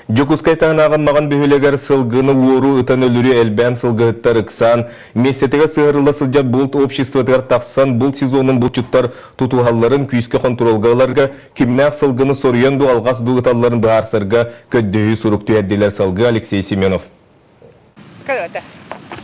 Дьокуускай таһынааҕы Маҕан бөһүөлэгэр сылгыны уоруу ытан өлөрүү элбээн сылгыһыттар ыксаан, миэстэтигэр сыһыарылла сылдьар булт обществотыгар тахсан булт сезонун булчуттар тутуһалларын күүскэ хонтуруолга ыларга, кимнээх сылгыны соруйан дуу, алҕас дуу ыталларын быһаарсарга көрдөһүү сурук түһэрдилэр. Салгыы Алексей Семенов.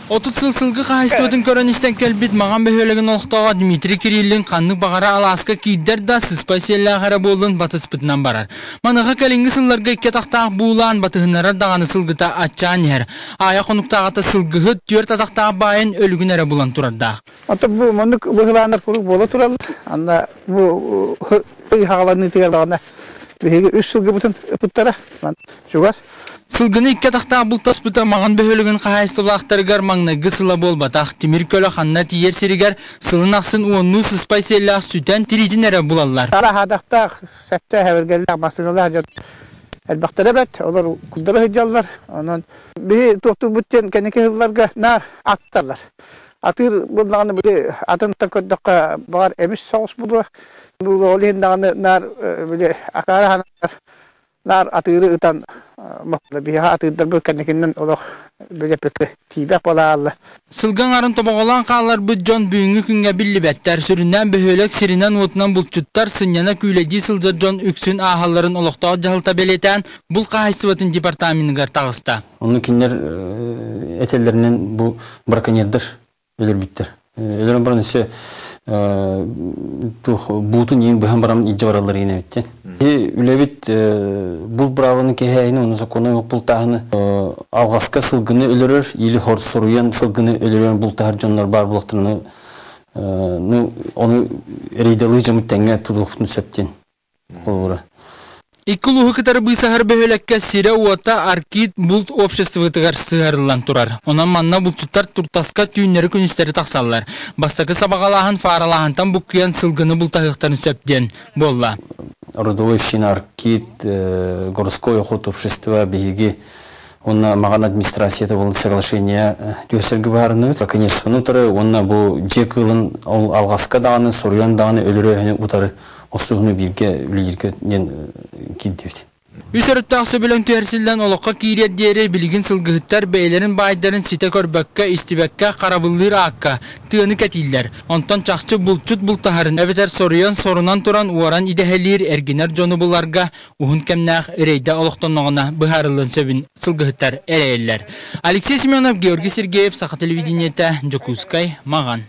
30 сыл сылгы хаһаайыстыбатын көрөн-истэн кэлбит Маҕан бөһүөлэгин олохтооҕо Дмитрий Кириллин ханнык баҕара алааска киирдэр да, сыспай сиэллээх эрэ буоллун батыспытынан барар. Маныаха кэлиҥҥи сылларга икки атахтаах буулаан батыһыннарар даҕаны сылгыта аччаан иһэр. Аайа хонуктааҕыта сылгыһыт түөрт атахтаах баайын өлүгүн эрэ булан турардаах. Оттон бу маннык быһылааннар куруук буола тураллар. Анна бу ый хаҕаланыытыгар даҕаны биһиги үс сылгыбытын ыппыттара. Чугас. Сылгыны икки атахтаах бултаспыта Маҕан бөһүөлэгин хаһаайыстыбалаахтарыгар маҥнайгы сыла буолбатах. Тимир көлө ханна тиийэр сиригэр сылын ахсын уоннуу сыспай сиэллээх сүтэн тириитин эрэ булаллар. Араһаадахтаах, сөптөөх эбэргэллээх массыыналаах дьон элбэхтэрэ бэрт. Олор курдары сылдьаллар. Онон биһи туохтуурбут диэн кэнники сылларга наар атталлар. Атыыр буллаҕына били атынтан көрдөххө баҕар эмис соҕус буолуо. Ол иһин даҕаны наар били акаары ханар наар атыыры ытан биһиэхэ атыырдарбыт кэнникинэн олох билэппиккэ тиийбэх буолаалла. Сылгы аҥарын тобоҕолоон хаалларбыт дьон бүгүҥҥү күҥҥэ биллибэттэр. Сүрүннээн бөһүөлэк сиринэн-уотунан булчуттар, сынньана күүлэйдии сылдьар дьон үксүн ааһалларын олохтоох дьаһалта бэлиэтээн, булт хаһаайыстыбатын департаменыгар таҕыста. Онно кинилэр этэллэринэн бу браконьердар өлөрбүттэр. Өлөрөн баран өссө туох буутун иин быһан баран илдьэ бараллар иин эбиттэн. Үлэбит бул быраабаны кэһээһини уонна сокуону бултааһыны алҕаска сылгыны өлөрөр или хор суруйан сылгыны өлөрөн бултаһар дьоннор баар буолуохтарына ну ону рейдалыы дьоммут тэҥҥэ тутуохпутун сөп диэн Холобура. Икки улууһу кытары быысаһар бөһүөлэккэ сирэ-уота Аркид булт обществотыгар сыһыарыллан турар. Онон манна булчуттар туртаска түүннэри-күнүстэри тахсаллар. Бастакы сабаҕалааһын фааралааһынтан буккуйан сылгыны бултаһыахтарын сөп диэн буолла. Родовой община Аркид, городское охот общество биһиги уонна Маҕан администрацията буолан соглашение түһэрсэргэ быһаарынныбыт. Конечно, утары уонна бу дьиэ кыылын ол алҕаска даҕаны, суруйан даҕаны өлөрөөһүнү утары Охсуһууну бииргэ үлэлииргэ диэн киирдибит. Үс өрүттээх сөбүлэҥ түһэрсиллэн олоххо киириэр диэри билигин сылгыһыттар бэйэлэрин баайдарын ситэ көрбөккө, истибэккэ харабыллыыр аакка тыаны кэтииллэр. Онтон чахчы булчут бултаһарын эбэтэр соруйан сорунан туран уоран идэһэлиир эргинэр дьону буларга уһун кэмнээх рейдэ олохтонноҕуна быһаарыллыан сөбүн сылгыһыттар эрэйэллэр. Алексей Семенов, Георгий Сергеев, Саха телевидениетэ, Дьокуускай, Маҕан.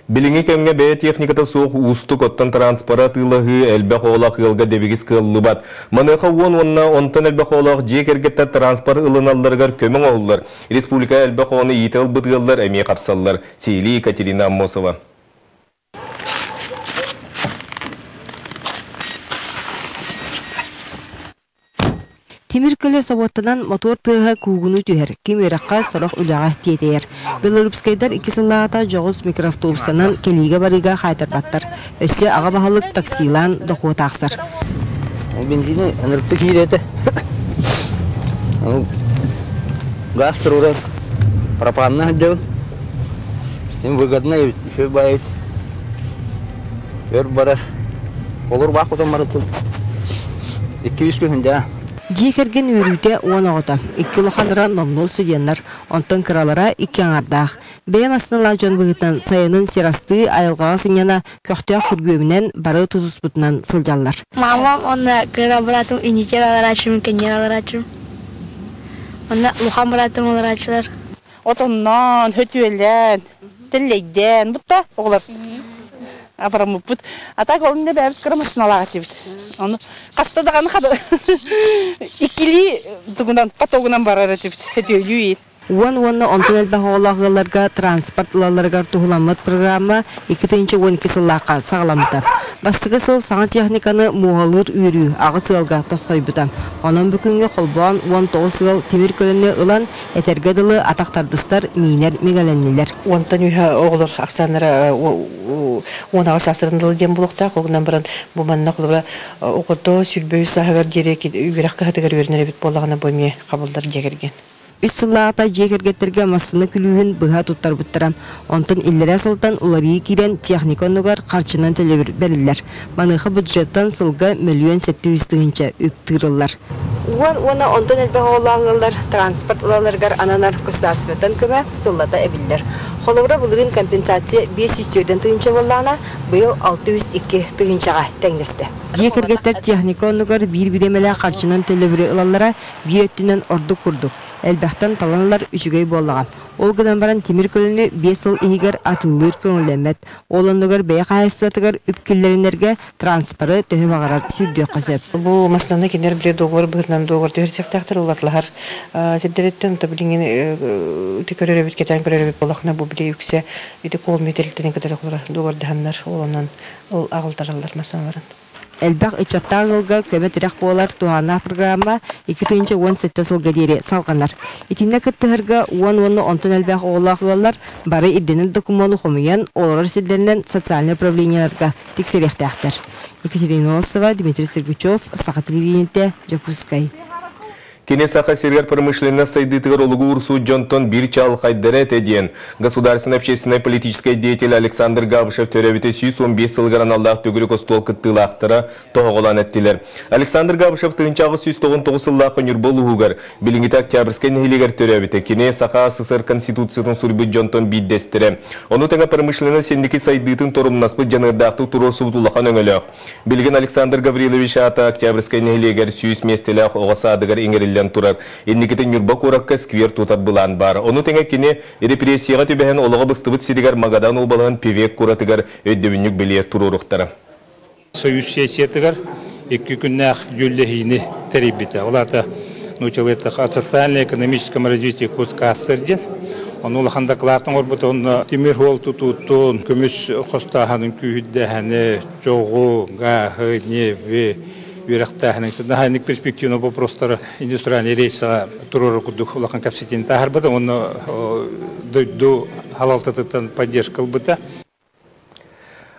Билиҥҥи кэмҥэ бэйэ техниката суох уустук, оттон транспоры атыылаһыы элбэх оҕолоох ыалга дэбигис кыаллыбат. Маныаха уон уонна онтон элбэх оҕолоох дьиэ кэргэттэр транспорт ылыналларыгар көмө оҥоһуллар. Республика элбэх оҕону иитэ ылбыт ыаллар эмиэ хапсаллар. Сиһилии Екатерина Аммосова. Тимир көлө собуоттанан мотуор тыаһа куугунуу түһэр, ким үөрэххэ, сорох үлэҕэ тиэтэйэр. Белорусскайдар икки сыллааҕыта дьоҕус микроавтобустанан кэлиигэ-барыыга хаайтарбаттар. Өссө аҕа баһылык таксилаан дохуот аахсар. Бензини ынырыкты киирэтэ. Газ туруран пропанна сылдьабын. Им выгодно эбит, үчүгэй баайыт. Өр барар. Олор баах хотон барытын. Икки-үс күн даа. Дьиэ кэргэн үөрүүтэ уон оҕото. Икки улаханнара номнуо студеннар, онтон кыралара икки аҥардаах. Бэйэм астыналаах дьон быһыытынан сайынын сир астыы, айылҕаҕа сынньана, көхтөөх күргүөмүнэн бары тутуспутунан сылдьаллар. Мамам уонна кыра быраатым инитер аларааччым, кэннер аларааччым. Онно улахан быраатым аларааччылар. Отонноон, хөтүөлээн, тэллэйдээн бутта оҕолор абыраммыппыт. А так ол иннэ бэйэбит кыра массыыналаах этибит. Ону хаста даҕаны иккилии тугунан потогунан барар этибит хөтүөлүү Уон уонна онтон элбэх оҕолоох ыалларга транспорт ылалларыгар туһуламмыт программа 2012 сыллаахха саҕаламмыта. Бастакы сыл саҥа техниканы муоһалыыр үөрүү аҕыс ыалга тосхойбута. Онон бу күҥҥэ холбоон 19 ыал тимир көлөнү ылан Этэргэ дылы, атах тардыстар, миинэр миҥэлэннилэр. Онтон үһэ оҕолор ахсааннара 18 саастарын дылы диэн буолуохтаах. Ол гынан баран бу манна холобура оҕото 23 сааһыгар диэри үөрэх кыһатыгар үөрэнэр эбит буоллаҕына бу эмиэ хабыллар дьиэ кэргэн. Үс сыллааҕыта дьиэ кэргэттэргэ массыына күлүүһүн быһа туттарбыттара. Онтон иллэрээ сылтан уларыйыы киирэн техника оннугар харчынан төлөбүр бэриллэр. Маныаха бюджеттан сылга 1 700 000 үп тыырыллар. Уон уонна онтон элбэх оҕолоох ыаллар транспорт ылалларыгар ананар государствоттан көмө сыллата эбиллэр. Холобура, былырыын компенсация 504 тыһыынча буоллаҕына, быйыл 602 тыһыынчаҕа тэҥнэстэ. Дьиэ кэргэттэр техника оннугар биир бириэмэлээх харчынан төлөбүрү ылаллара биир өттүнэн ордук курдук. Элбэхтэн талан ылар үчүгэй буоллаҕа. Ол гынан баран тимир көлөнү 5 сыл иһигэр атыылыыр көҥүллэммэт. Ол оннугар бэйэ хаһаайыстыбатыгар үп киллэринэргэ транспоры төһө баҕарар сүүрдүөххэ сөп. Бу массыынаны кинилэр били договор быһыытынан договор түһэрсиэхтээхтэр, улатлаһар сирдэриттэн, онто билиҥҥин ити көрөр эбит, кэтээн көрөр эбит буоллахына, бу били үксэ ити колми тэрилтэтин кытары договордаһаннар, ол онон аҕалтараллар массыыналарын. Элбэх ыччаттаах ыалга көмө-тирэх буолар туһааннаах программа 2017 сылга диэри салҕанар. Итиннэ кыттыһарга уон уонна онтон элбэх оҕолоох ыаллар бары ирдэнэр докумуону хомуйан, олорор сирдэринэн социальнай управлениеларга тиксэриэхтээхтэр. Екатерина Осова, Дмитрий Сергучев, Саха телевидениетэ, Дьокуускай. Кини Саха сиригэр промышленность сайдыытыгар олугу уурсуу дьонтон биир чаҕылхайдара этэ диэн государственнай общественнай политическай деятель Александр Габышев төрөөбүтэ 115 сылыгар аналлаах төгүрүк остуол кыттыылаахтара тоһоҕолоон эттилэр. Александр Габышев 1899 сыллаахха Ньурба улууһугар, билиҥҥитэ Октябрьскай нэһилиэгэр төрөөбүтэ. Кини Саха СССР Конституциятын суруйбут дьонтон биирдэстэрэ. Ону тэҥэ промышленность инники сайдыытын торумнаспыт дьаныардаахтык туруорсубут улахан өҥөлөөх. Билигин Александр Гаврилович аата Октябрьскай нэһилиэгэр 100 миэстэлээх оҕо саадыгар иҥэриллэн турар. Инникитин Ньурба куоракка сквер тутар былаан баар. Ону тэҥэ кини репрессияҕа түбэһэн олоҕо быстыбыт сиригэр Магадан уобалаһын Певек куоратыгар өйдөбүнньүк бэлиэ туруоруохтара. Союз сессиятыгар икки күннээх дьүүллэһиини тэрийбитэ. Ол аата научалыы о социально-экономическом развитии Кузкассер диэн. Ону улахан дакылаат оҥорбут. Онно тимир суол тутуутун, көмүс хостооһунун күүһүрдээһини, чоҕу, гааһы, ньиэби үөрэхтээһини наһаа перспективный вопростары индустриальный рейсаҕа туруорар курдук улахан кэпсэтиини таһаарбыта уонна дойду халалтатыттан поддержка ылбыта.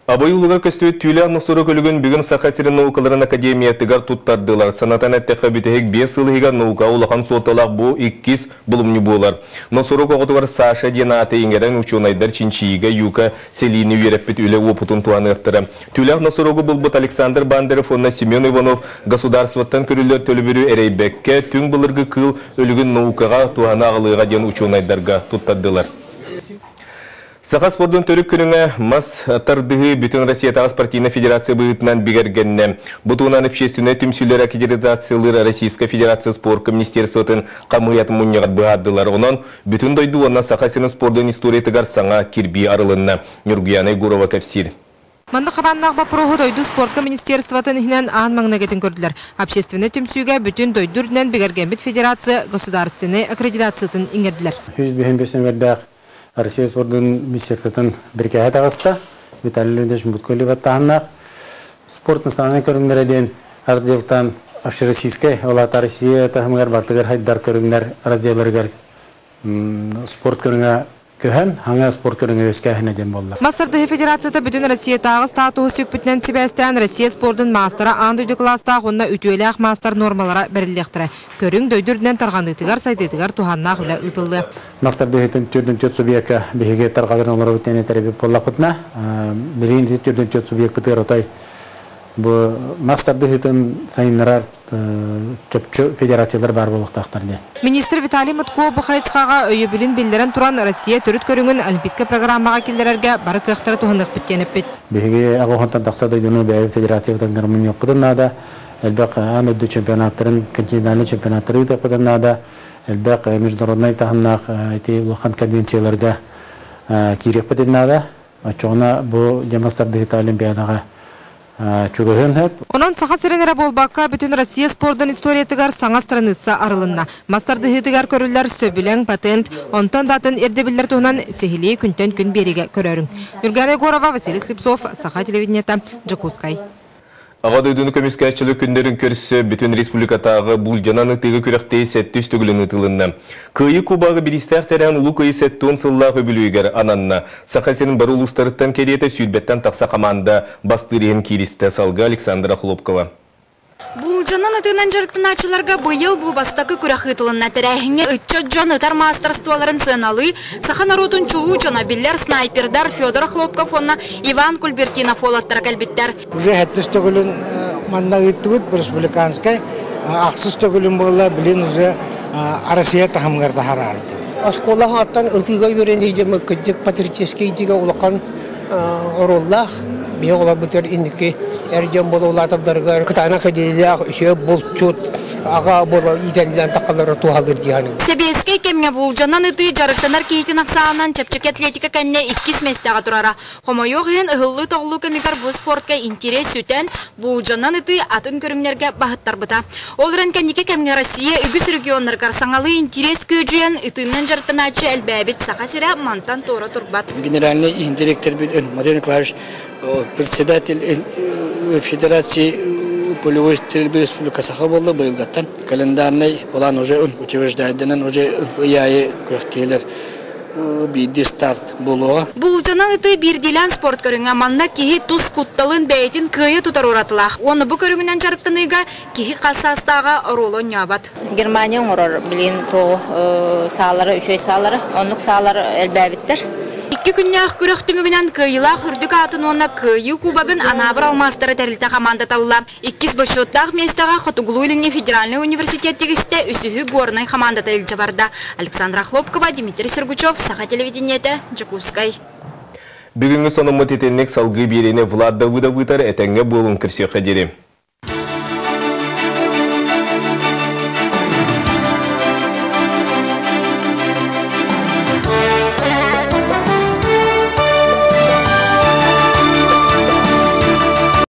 Абый улугар көстүбүт түүлээх носорог өлүгүн бүгүн Саха сирин наукаларын академиятыгар туттардылар. Санатан эттэххэ, бүтэһик 5 сыл иһигэр наука улахан суолталаах бу иккис булумньу буолар. Носорог оҕотугар Саша диэн ааты иҥэрэн учуонайдар чинчийиигэ юка сэлиини үөрэппит үлэ уопутун туһаныахтара. Түүлээх носорогу булбут Александр Бандеров уонна Семен Иванов государствоттан көрүллэр төлөбүрү эрэйбэккэ, түҥ былыргы кыыл өлүгүн наукаҕа туһана аҕалыаҕа диэн учуонайдарга туттардылар. Саха спордун төрүт көрүҥэ мас тардыһыы Бүтүн Россиятааҕы спортивнай федерация быһыытынан бигэргэннэ. Бу туһунан общественнай түмсүүлэр аккредитациялыыр Российскай Федерация спорка министерствотын хамыыһыйатын мунньаҕар быһаардылар. Онон бүтүн дойду уонна Саха сирин спордун историятыгар саҥа кирбии арылынна. Ньургуяна Егорова кэпсиир. Маннык хабааннаах боппуруоһу дойду спорка министерствотын иһинэн аан маҥнайгытын көрдүлэр. Общественнай түмсүүгэ бүтүн дойду үрдүнэн бигэргэммит федерация государственнай аккредитациятын иҥэрдилэр. 155 нүмердээх Россия спордун министерствотын бирикээһэ таҕыста. Виталий Леонидович Мутко баттааһыннаах. Спорт национальнай көрүҥнэрэ диэн разделтан общероссийскай, ол аата Россия таһымыгар бартыгар хайдар көрүҥнэр разделларыгар спорт көрүҥэ көһөн, хаҥа спорт көрүҥэ үөскээһинэ диэн буолла. Мас тардыһыы федерацията бүтүн Россиятааҕы статуһу сүкпүтүнэн сибээстээн Россия спордун маастара аан дойду кылаастаах уонна үтүөлээх маастар нуормалара бэриллиэхтэрэ. Көрүҥ дойду үрдүнэн тарҕаныытыгар, сайдыытыгар туһааннаах үлэ ыытыллыа. Мас тардыһыытын 44 субъекка биһиги тарҕатан олоробут диэн этэрбит буоллахпытына, билигин ити 44 субъекпытыгар отой бу мас тардыһыытын сайыннарар чопчу федерациялар баар буолуохтаахтар диэн. Министр Виталий Мутко бу хайысхаҕа өйөбүлүн биллэрэн туран, Россия төрүт көрүҥүн Олимпийскай программаҕа киллэрэргэ бары кыахтары туһаныахпыт диэн эппит. Биһиги аҕыһынтан тахса дойдуну бэйэбит федерациябытын гармониохпутун наада, элбэх аан дойду чемпионаттарын, континентальнай чемпионаттары ыытыахпытын наада, элбэх международнай таһымнаах ити улахан конвенцияларга киириэхпитин наада. Оччоҕуна бу дьамас тардыһыыта Олимпиадаҕа чугаһыан сөп. Онон Саха сирин эрэ буолбакка, бүтүн Россия спордун историятыгар саҥа страница арылынна. Мас тардыһыытыгар көрүллэр сөбүлэҥ, патент, онтон да атын ирдэбиллэр туһунан сиһилии күнтэн күн биэриигэ көрөөрүҥ. Ньургуяна Егорова, Василий Слепцов, Саха телевидениета, Дьокуускай. Аҕа дойдуну көмүскээччилэр күннэрин көрсө бүтүн республикатааҕы буулдьанан ытыыга күрэхтэһии сэттис төгүлүн ыытылынна. Кыайыы Кубогы бириистээх тэрээһин Улуу Кыайыы 70 сыллаах үбүлүөйүгэр ананна. Саха сирин бары улуустарыттан кэриэтэ сүүрбэттэн тахса хамаанда бастыыр иһин кииристэ. Салгыы Александра Хлопкова. Буулдьанан ытыынан дьарыктанааччыларга быйыл бу бастакы күрэх ыытылынна. Тэрээһиҥҥэ ыччат дьон ытар маастарыстыбаларын сыаналыы, саха норуотун чулуу дьоно биллэр снайпердар Федор Хлопков уонна Иван Кульбертинов уолаттара кэлбиттэр. Уже сэттис төгүлүн манна ыыттыбыт республиканскай. Ахсыс төгүлүн буолла, билин уже Россия таһымыгар таһараарды. Оскуола аттан ытыыга үөрэнии кыдьык патриотический дигэ улахан оруоллаах. Биһи оҕолорбутугар инники эр дьон буола улааталларыгар кытаанах идиэлээх үчүгэй булчут аҕа буола иитэллэн тахаллара туһалыыр дии саныыбын. Сэбиэскэй кэмҥэ буулдьанан ытыы дьарыктанар киһитин ахсаанынан чэпчэки атлетика кэннэ иккис миэстэҕэ турара. Хомойуох иһин, ыһыллыы-тоҕуллуу кэмигэр бу спортка интэриэс сүтэн, буулдьанан ытыы атын көрүҥнэргэ баһыттарбыта. Ол эрэн кэнники кэмҥэ Россия үгүс регионнарыгар саҥалыы интэриэс күөдьүйэн, ытыынан дьарыктанааччы элбээбит Саха сирэ мантан туора турбат. Генеральный директор Матвей Николаевич, председатель Федерации полевой стрельбы Республика Саха буолла быйылгаттан. Календарный план уже утверждайданан уже ый аайы күрэхтэһиилэр биирдии старт буолуоҕа. Буулдьанан ытыы биирдиилээн спорт көрүҥэ. Манна киһи тус кутталын бэйэтин кыайа тутар уратылаах. Уонна бу көрүҥүнэн дьарыктаныыга киһи хас саастааҕа оруолу оонньообот. Германия оҥорор билигин туох саалара үчүгэй саалара. Оннук саалар элбээбиттэр. Икки күннээх күрэх түмүгүнэн кыайыылаах үрдүк аатын уонна Кыайыы кубогын Анаабыр алмаастара тэрилтэ хамаандата ылла. Иккис бочуоттаах миэстэҕэ Хотугулуу-Илиҥҥи федеральнай университет тигистэ, үсүһү Горнай хамаандата илдьэ барда. Александра Охлопкова, Дмитрий Сергучев, Саха телевидениетэ, Дьокуускай. Бүгүҥҥү сонуммут итинник салгыы биэриини Влад Давыдов ыытар этэҥҥэ буолун көрсүөххэ диэри.